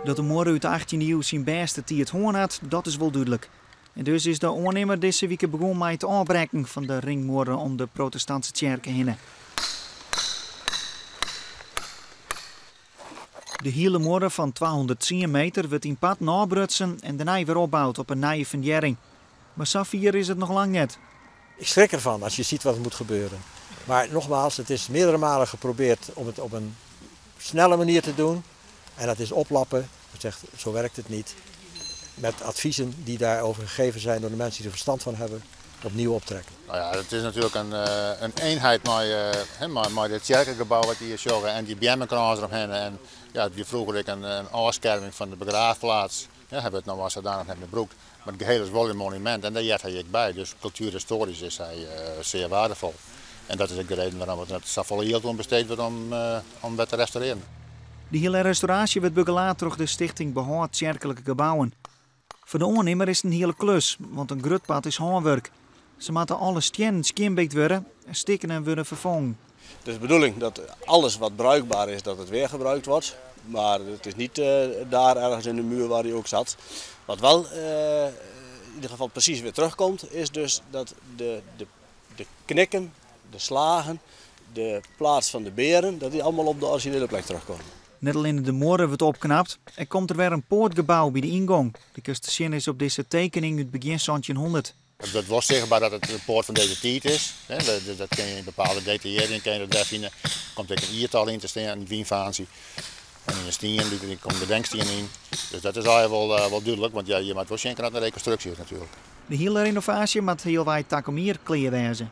Dat de muorre út de achttjinde iuw syn bêste tiid hân hat, dat is wol dúdlik. En dus is de oannimmer dizze wike begûn mei it ôfbrekken fan de ringmuorre om de protestantse tsjerke hinne. De hiele muorre fan 210 meter wurdt yn parten ôfbrutsen en dêrnei wer opboud op in nije fundearring. Mar safier is it noch lang net. Ik schrik ervan als je ziet wat er moet gebeuren. Maar nogmaals, het is meerdere malen geprobeerd om het op een snelle manier te doen. En dat is oplappen. Dat zegt, zo werkt het niet. Met adviezen die daarover gegeven zijn door de mensen die er verstand van hebben, opnieuw optrekken. Nou ja, het is natuurlijk een eenheid mei dit tsjerkegebou wat je hier sjogge en dy beammekrâns deromhinne. En ja, it wie froeger ek in ôfskerming fan de begraafplaats. Ja, hy wurdt no al sadanich net mear brûkt. Mar it geheel is wol in monumint en dêr heart hy ek by. Dus kultuerhistoarysk is hy sear waardefol. En dat is ek de reden wêrom't der net safolle jild oan besteed wurdt om wer te restaurearjen. De hiele restauraasje wurdt begelaat troch de Stichting Behâld Tsjerklike Gebouwen. Foar de oannimmer is it in hiele klus, want in grut part is hânwurk. Se moatte alle stiennen skjinbikt wurde en stikkenen wurde ferfongen. Het is de bedoeling dat alles wat bruikbaar is, dat het weer gebruikt wordt. Maar het is niet daar ergens in de muur waar hij ook zat. Wat wel in ieder geval precies weer terugkomt, is dus dat de knikken, de slagen, de plaats van de beren, dat die allemaal op de originele plek terugkomen. Net allinne de muorre wurdt opknapt, ek komt der wer in poartgebou by de yngong. Lykas te sjen is op dizze tekening út begjin 1700. It wurdt wol sichtber dat it in poart fan dizze tiid is. Dat kin je yn bepaalde detaillearringen kin je dat wer fine. Der komt ek in jiertal yn te stean, in wynfaantsje. En yn de stien, der komt in gedenkstien yn. Dus dat is allegear wol dúdlik, want ja, je moatte wol sjen kinne dat it in rekonstruksje is natuerlik. De hiele renovaasje moat healwei takom jier klear wêze.